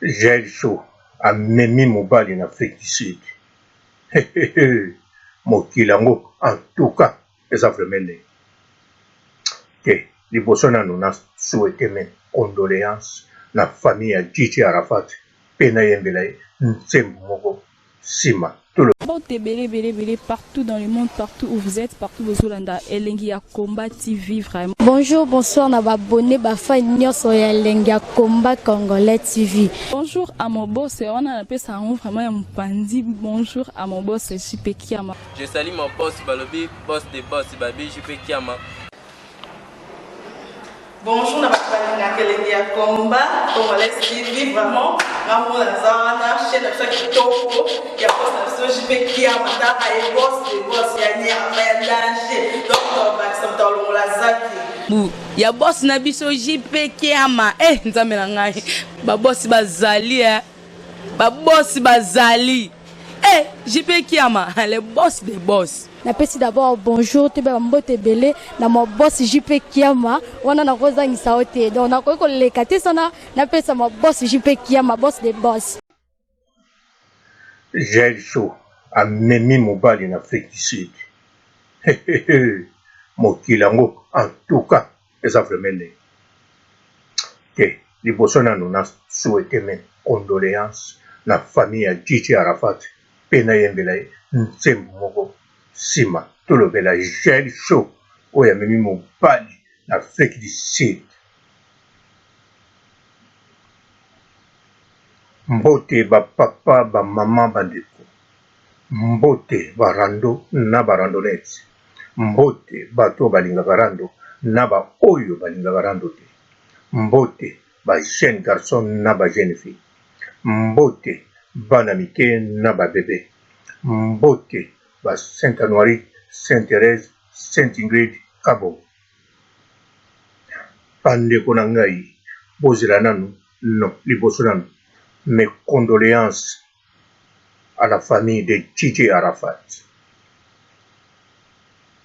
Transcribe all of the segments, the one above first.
Jael show amemi mobali na Afrique du Sud hehehe mokili yango en tout cas eza vraiment elengi te liboso nanu na souhaite mes condoleances na famille ya DJ Arafat pe nayembela ye nzembo moko sima tolo Mbote ebele ebele ebele partout dans le monde partout où vous êtes partout bozolanda elengi ya combat TV vraiment. Bonjour bonsoir na ba abonné ba fan nyonso ya elengi ya combat congolais TV. Bonjour à mon boss wana napesa yango vraiment ya mopanzi bonjour à mon boss JP Kiama. Je salue mon boss balobi boss de boss babi JP Kiama. Bonjour na bato balingaka elengi ya combat congolais TV vraiment nga moko naza wana chaîne na biso ya kitoko ya boss na biso JP Kiama tala ye boss de boss ya nyama ya danger donc tobakisa moto alongola zaki bu ya boss na biso JP Kiama eh nzambe na ngai ba boss bazali eh ba boss bazali eh JP Kiama le boss de boss. Napesi d'abord bonjour toyeba ba mbote ebele na ma boss JP Kiama wana nakozangisa yo te donc nakoki koleka te sana napesa ma boss JP Kiama boss de boss. Jael show amemi mobali na Afrique du Sud hehehe mokili yango en tout cas eza vraiment elengi te liboso nanu na souhaite mes condoleances na famille ya DJ Arafat pe nayembela ye nzembo moko sima tolobela Jael show oyo amemi mobali na Afrique du Sud. Mbote ba papa ba maman ba ndeko mbote ba rando na ba randonnettes mbote bato oyo balingaka rando na ba oyo balingaka rando te mbote ba jeunes garçons na ba jeunes filles Mbote bana mike na ba bebe. Mbote ba Saint Anuarite, Saint Therèse, Saint Ingrid Kabongo. Ba ndeko na ngai bozela nanu non liboso nanu mes condoleances à la famille de DJ Arafat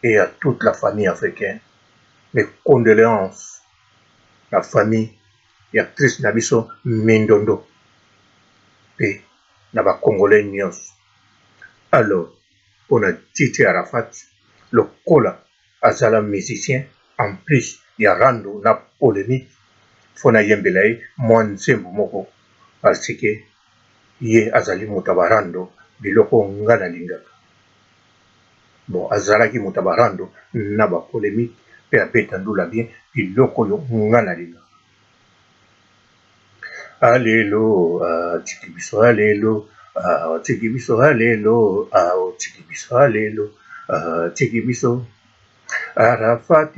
et à toute la famille africaine mes condoleances la famille ya actrice na biso mindondo pe na ba congolais nionso alors pona DJ Arafat lokola azala musicien en plus ya rando na polemique faut na yembela ye mua nzembo moko parce que ye azali moto ya ba rando biloko oyo nga na lingaka bon azalaki moto ya ba rando na ba polemique pe abeta ndula bien biloko oyo nga na lingaka. Alelo atiki biso alelo atiki biso alelo atiki biso alelo atiki biso Arafat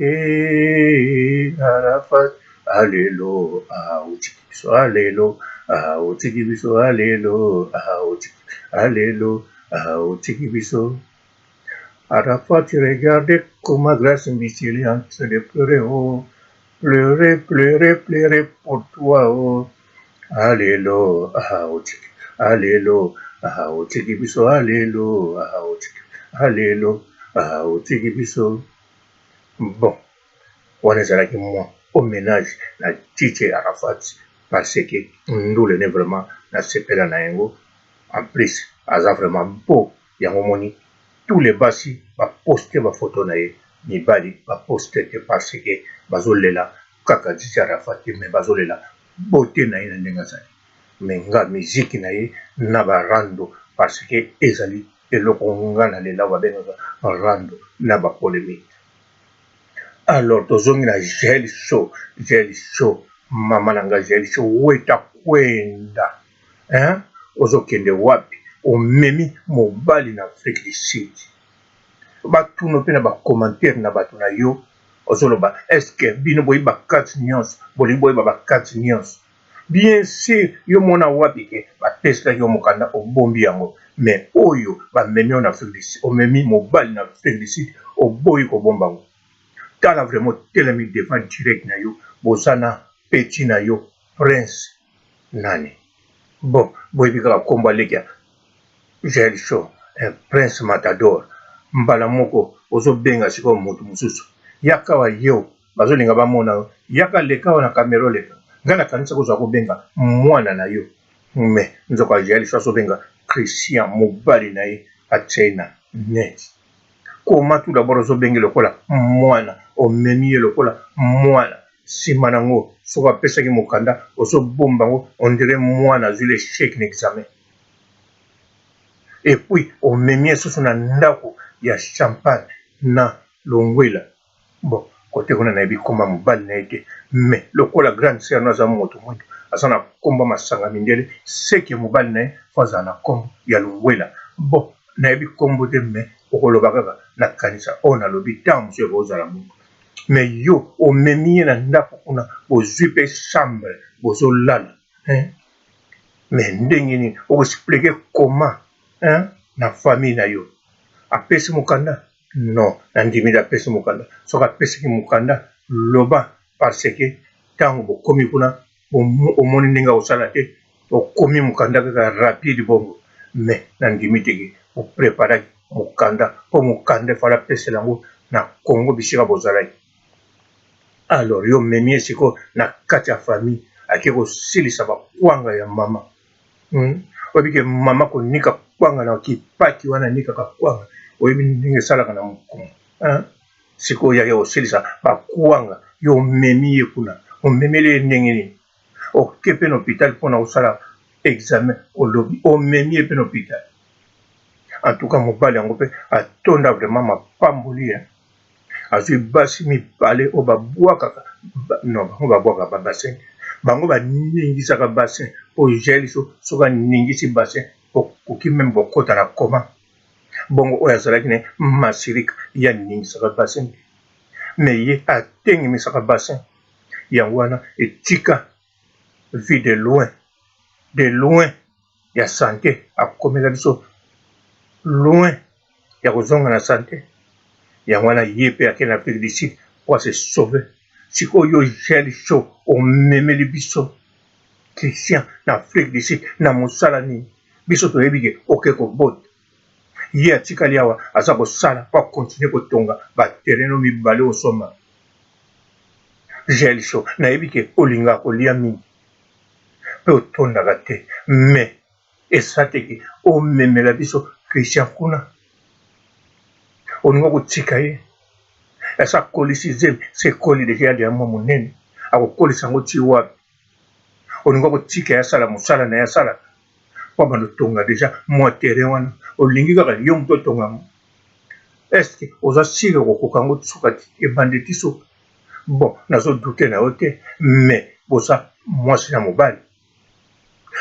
Arafat alelo otiki biso alelo otiki biso alelo otiki alelo otiki biso Arafat regarde comment Grace Mbisi est en train de pleurer oh pleurer pleurer pleurer pour toi oh alelo ah otiki alelo ah otiki biso alelo ah otiki alelo ah otiki biso bon wana ezalaki mwa hommage na DJ Arafat parce que ndule ne vraiment nasepela na yango en plus aza vraiment beau Yango omoni tous les basi ba poste ba photo na ye mibali ba poste te parce que bazo lela kaka DJ Arafat te mais bazo lela beaute na ye na ndenge azali mais nga musique na ye na ba rando parce que ezali eloko nga na lela ba bengaka rando na ba polemique alors tozongi na Jael show Jael show mama na nga Jael show weta kwenda Hein ozo kende wapi omemi mobali na Afrique du Sud ba tuno pe na ba commentaire na batu na yo ozo loba est ce que bino boyebi ba kati nionso bolingi boyeba ba kati nionso bien sur yo mona wapi ke ba peselaki yo mokanda obombi yango mais oyo ba memi yo na Afrique du Sud omemi mobali na Afrique du Sud oboyi kobomba yango tala vraiment otelemi devant direct na yo boza na petit na yo prince Nani? Bon boyebi kaka kombo ya leki ya Jael show eh, prince matador mbala moko ozo benga sikoyo mutu mususu yaka awa yo bazolinga bamona yo yaka leka awa na camera oleka nga nakanisa kozwa kobenga mwana na yo. Mais nzoka Jael so azobenga Christian mobali na ye atia ye na net. Comment tout d'abord ozobenge lokola mwana, omemi ye lokola mwana, sima nango soki apesaki mokanda ozobomba yango on dirait mwana azwi l'echec na examen. Et puis omemi ye susu na ndako ya champagne na longwela. Bon cote kuna nayebi kombo ya mobali naye te mais lokola grande sœur no aza moto mwindu aza na kombo ya masanga mindele ce que mobali naye faut azala na kombo ya lungwela bon nayebi kombo te mais okoloba kaka nakanisa oyo nalobi tango mosusu ekozala bongo mais yo omemi ye na ndako kuna bozui pe chambre bozolala hein mais ndenge nini oko expliquer comment hein na famille na yo apesi mokanda Non, na ndimi te apesi mokanda. Soki apesaki mokanda, loba parce que tango bokomi kuna omoni ndenge akosala te, okomi mokanda kaka rapide bongo. Mais na ndimi te ke o preparaki mokanda po mokanda il fallait apesela yango na Congo bisika bozalaki. Alors yo omemi ye sikoyo na kati ya famille ake kosilisa ba kwanga ya mama. Oyebi ke mama konika kwanga na kipaki wana anikaka kwanga, oyebi ndenge esalaka na mokongo hein? Sikoyo yake kosilisa bakwanga, yo omemi ye kuna, omemeli ye ndenge nini? Oke pe na hopital pona kosala examen, olobi omemi ye pe na hopital. En tout cas mobali yango pe atonda vraiment mapamboli hein? Azwi basi mibale oyo babwakaka non bango babwakaka ba bassin te bango baningisaka bassin po jael so soki aningisi bassin okoki meme kokota na coma bongo oyo azalaki na ye masirika ye aningisaka bassin te mais ye atengemisaka bassin yango wana etika vue de loin de loin ya sante akomela biso loin ya kozonga na sante yango wana ye pe ake na Afrique du Sud po a se sauver sikoyo yo gel show omemeli biso Christian na Afrique du Sud na mosala nini biso toyebi ke oke kobota ye atikali awa aza kosala po a continuer kotonga ba terrain no mibale osomba gel show nayebi ke olingaka kolia mingi pe otondaka te mais eza te ke omemela biso Christian kuna olinga kotika ye esi akolisi zemi se ekoli deja ya deja mwa monene akokolisa yango ti wapi olinga kotika ye asala mosala na ye asalaka po abanda otonga deja mwa terrain wana olingi kaka yo moto otonga yango est-ce oza sire okokoka yango suka ebande ti suka bon nazo doute na yo te mais boza mwasi na mobali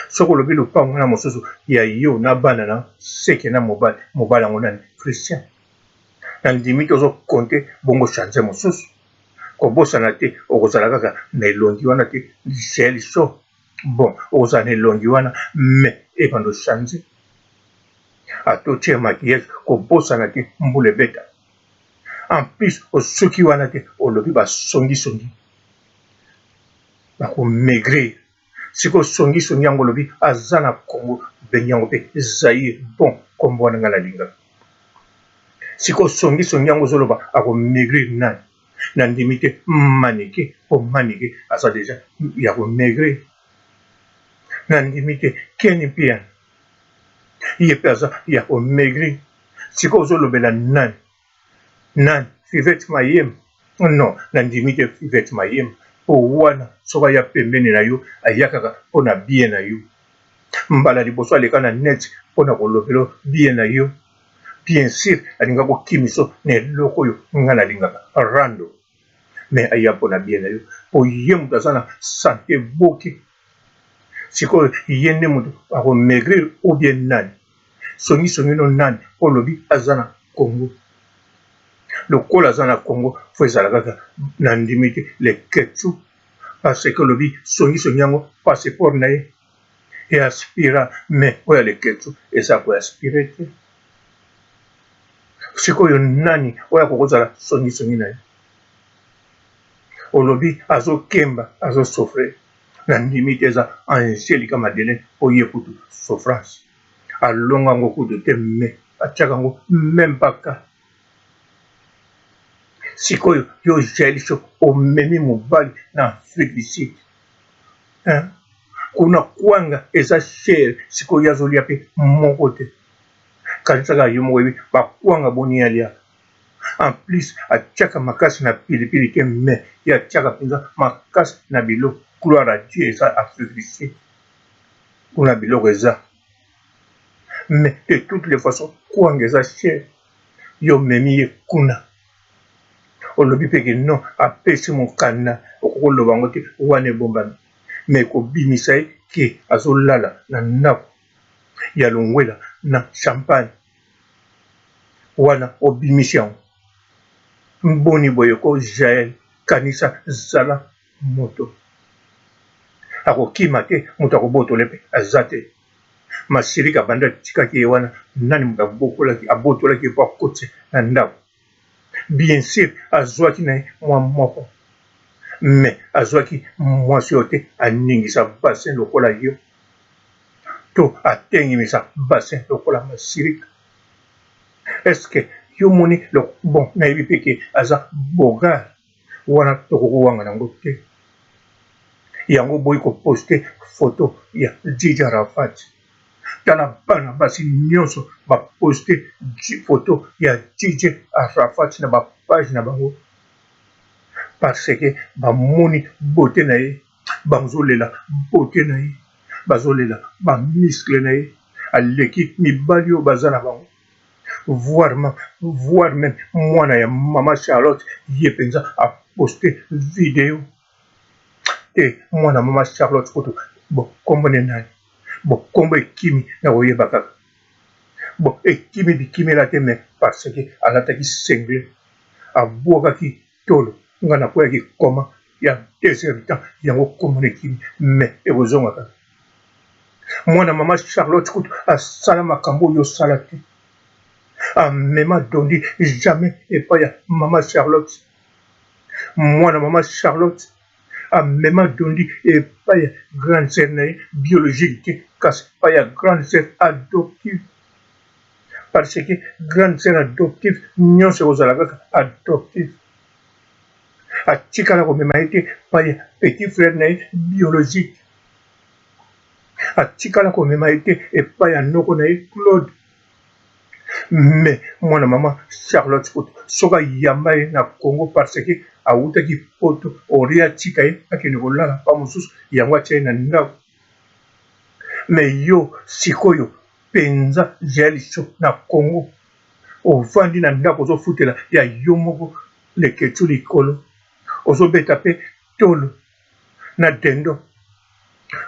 Soki olobi lopango wana mosusu ya yo na bana na seke na mobali, mobali yango nani? Christian. Na ndimi te ozo compter bongo change mosusu. Kobosana te okozala kaka na elongi wana te gel chaud. Bon okozala na elongi wana mais ebanda o changer. Ata otie maquillage kobosana te mbula ebeta. En plus osuki wana te olobi ba songi songi bako maigrir. Sikoyo songi songi yango olobi aza na Congo obengi yango pe Zaire bon kombo wana nga nalingaka sikoyo songi songi yango ozoloba ako maigrir nani na ndimi te manike po manike aza deja ya ko maigrir na ndimi te Ken Mpiana ye pe aza ya ko maigrir sikoyo ozolobela nani Nani? Fivette Mayema? Non, na ndimi te Fivette Mayema po wana soki aya pembeni na yo aya kaka po na bien na yo. Mbala liboso aleka na net po na kolobela yo bien na yo, bien sur alinga kokimiso na eloko oyo nga nalingaka, rando. Mais aya po na bien na yo po ye moto aza na sante boke. Sikoyo ye nde moto ako maigrir ou bien nani? Songi songi no nani po olobi aza na Congo lokola aza na Congo faut ezala kaka na ndimi te leketchou parce que olobi songi songi yango passeport na ye e aspira mais oyo ya leketchou eza ko aspire te sikoyo nani oyo akoki kozala songi songi na ye olobi azokemba azo souffrir na ndimi te eza Angelica Madeleine po ye kutu souffrance alonga yango kutu te mais atiaka yango meme pas cas sikoyo yo jael show omemi mobali na Afrique du Sud hein? Kuna kwanga eza cher sikoyo ye azolia pe moko te. Kanisa kaka yo moko oyebi ba kwanga boni ye aliaka. En plus atiaka makasi na pilipili te mais ye atiaka penza makasi na biloko. Gloire à Dieu eza Afrique du Sud kuna biloko eza mais de toutes les façons kwanga eza cher yo omemi ye kuna olobi pe ke non apesi mokanda okoki koloba yango te wana ebombami mais kobimisa ye ke azolala na ndako ya longwela na champagne wana obimisi yango boni boye ko jael kanisa zala moto akokima te moto akobotole mpe aza te masirika banda atikaki ye wana nani moto abokolaki abotolaki ye mpo akotise na ndako bien sur azwaki na ye mwa moko mais azwaki mwasi oyo te aningisa bassin lokola yo to atengimisa bassin lokola masirika est ce que yo moni bon nayebi mpe ke aza bogar wana tokoki kowangana yango te yango oboyi koposte foto ya Djidji Arafat tala bana basi nyonso baposte foto ya Djidji Arafat na ba page na bango parce que bamoni beaute na ye bazolela beaute na ye bazolela ba muscle na ye aleki mibali oyo baza na bango voir voir meme mwana ya mama Charlotte ye penza a poste video te mwana mama Charlotte kutu bon kombo ne nani bon kombo ekimi na koyeba kaka bon ekimi bikimela te mais parce que alataki sengle abwakaki tolo nga nakweyaki koma ya deux heures du temps yango kombo na ekimi mais ekozonga kaka mwana mama Charlotte kutu asala makambo oyo osala te amema dondi jamais epai ya mama Charlotte mwana mama Charlotte amema dondi epai ya grande sœur na ye biologique te kasi epai ya grande sœur adoptive parce que grande sœur adoptive nyonso ekozala kaka adoptive atikala komema ye te epai ya petit frère na ye biologique atikala komema ye te epai ya noko na ye Claude mais mwana mama Charlotte kutu soki ayamba ye na Congo parce que awutaki poto olie atika ye akende kolala pa mosusu yango atia ye na ndako mais yo sikoyo penza Jael show na Congo ovandi na ndako ozofutela ya yo moko leketshou likolo ozobeta pe tolo na dendo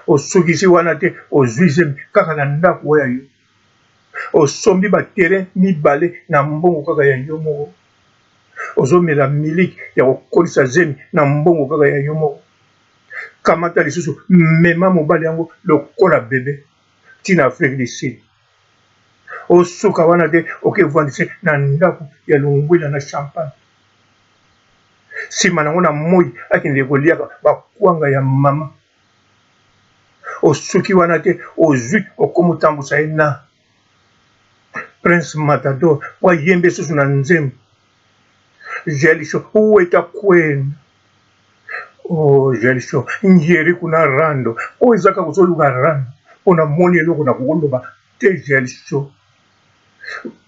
osukisi wana te ozui zemi kaka na ndako oyo ya yo osombi ba terrain mibale na mbongo kaka ya yo moko ozomela miliki ya kokolisa zemi na mbongo kaka ya yo moko kamata lisusu mema mobali yango lokola bebe ti na Afrique du Sud osuka wana te okevandise na ndako ya lungwila na champagne sima nango na moi akende koliaka bakwanga ya mama osuki wana te ozwi okomi otambusa ye na prince matador po ayembe susu na nzembo jelisho uweta kwena oh jelisho ngeri kuna rando oyo eza kaka ozoluka rando mpo namoni eloko na kokoloba te jelisho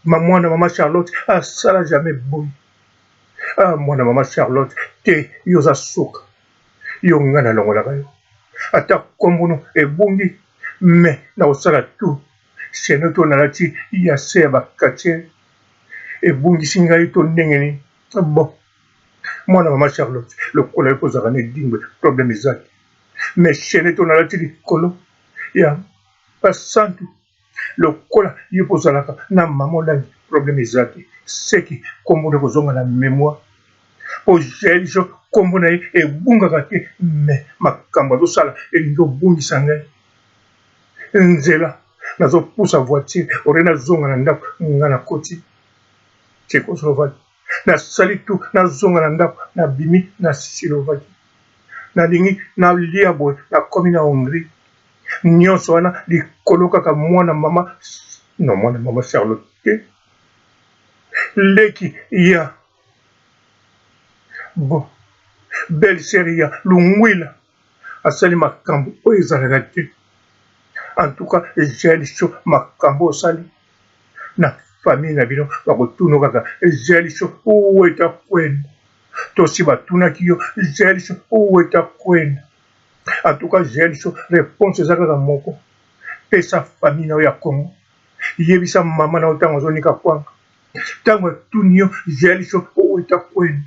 mwana mama charlotte asala jamais boye ah mwana mama charlotte te yo oza suka yo nga nalongolaka yo ata kombono ebungi mais nakosala tout chaîne to nalati ya se ya ba quartier ebungisi ngai to ndenge nini bon mwana mama charlotte lokola yo kozalaka na edingwe problème eza te mais chaîne to nalati likolo ya basantu lokola yo kozalaka na mama olangi problème eza te seki kombo nde kozonga na memoire po jael jo kombo na ye ebungaka te mais makambo azosala elingi obungisa ngai nzela nazopusa voiture ore nazonga na ndako nga nakoti tchecoslovaquie nasali tout nazonga na ndako nabimi na slovaquie nalingi nalia boye nakomi na hongrie Nionso wana likolo kaka mwana mama non mwana mama Charlotte te leki ya bon belle sœur ya Lungwila. Asali makambo oyo ezalaka te. En tout cas Jael show makambo osali na famille na bino bakotuna kaka Jael show oweta kwenda tosi batunaki yo Jael show oweta kwenda. En tout cas Jael show reponse eza kaka moko, pesa famille na yo ya Congo, yebisa mama na yo ntango azonika kwanga, ntango atuni yo Jael show oweta kwenda,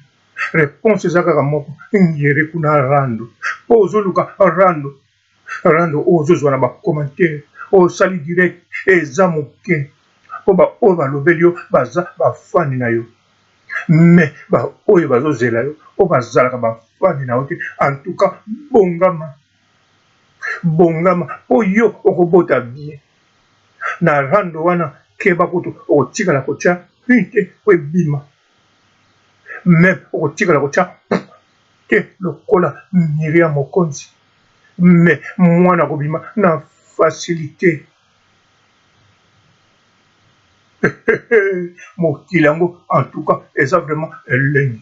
reponse eza kaka moko, ngere kuna rando po ozoluka rando. Rando oyo ozozwa na ba commentaire oyo osali direct eza moke po ba oyo balobeli yo baza ba fan na yo mais ba oyo bazozela yo oyo bazalaka ba fan na yo te en tout cas bongama bongama po yo okobota bien na rando wana keba kutu okotikala kotia une te po ebima meme okotikala kotia te lokola Miriam Mokonzi mais mwana akobima na facilite. Mokili yango en tout cas eza vraiment elengi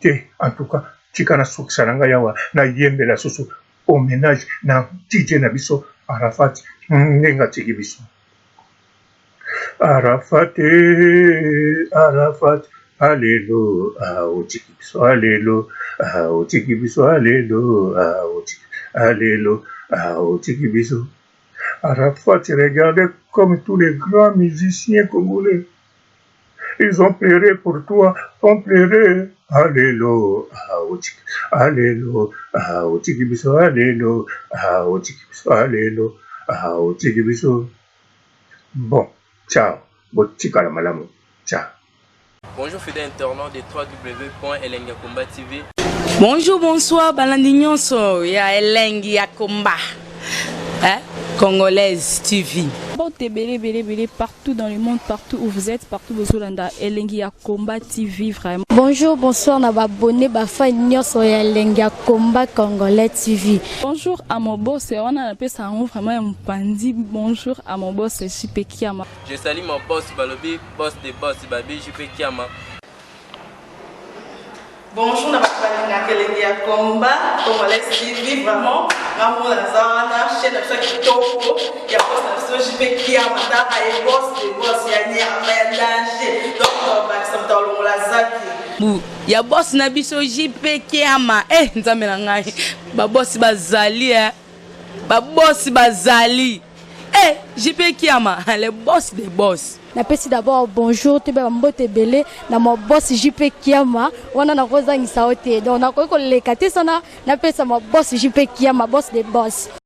te. En tout cas tika nasukisa na ngai awa, nayembela susu homenage na DJ na biso Arafat ndenge atiki biso. Arafat Arafat alelo otiki biso alelo otiki biso alelo otiki alelo otiki biso. Arafat regardez comme tous les grands musiciens congolais ils ont pleuré pour toi, ont pleuré. Alelo otiki alelo otiki biso alelo otiki biso alelo otiki biso. Bon, ciao, botikala malamu, ciao. Bonjour fidèles internautes de www.elengiyakomba TV. Bonjour, bonsoir, balandi nyonso ya Elengi ya Komba. Hein? Congolaise TV. Mbote ebele ebele ebele partout dans le monde, partout où vous êtes, partout bozolanda Elengi ya Combat TV vraiment. Bonjour, bonsoir na ba abonné ba fan nyonso ya Elengi ya Combat Congolais TV. Bonjour à mon boss, wana napesa yango vraiment ya mopandi. Bonjour à mon boss JP Kiama. Je salue mon boss balobi boss de boss babi JP Kiama. Bonjour na bato balingaka elengi ya combat congolais TV vraiment nga moko naza wana chaîne na biso ya kitoko ya boss na biso JP Kiama taka ye boss de boss ya nyama ya danger donc bakisa moto alongola zaki Bu ya boss na biso JP Kiama eh nzambe na ngai ba boss bazali eh ba boss bazali eh JP Kiama le boss des boss. Napesi d'abord bonjour toyeba ba mbote ebele na ma boss JP Kiama wana nakozangisa yo te donc nakoki koleka te sana napesa ma boss JP Kiama boss des boss.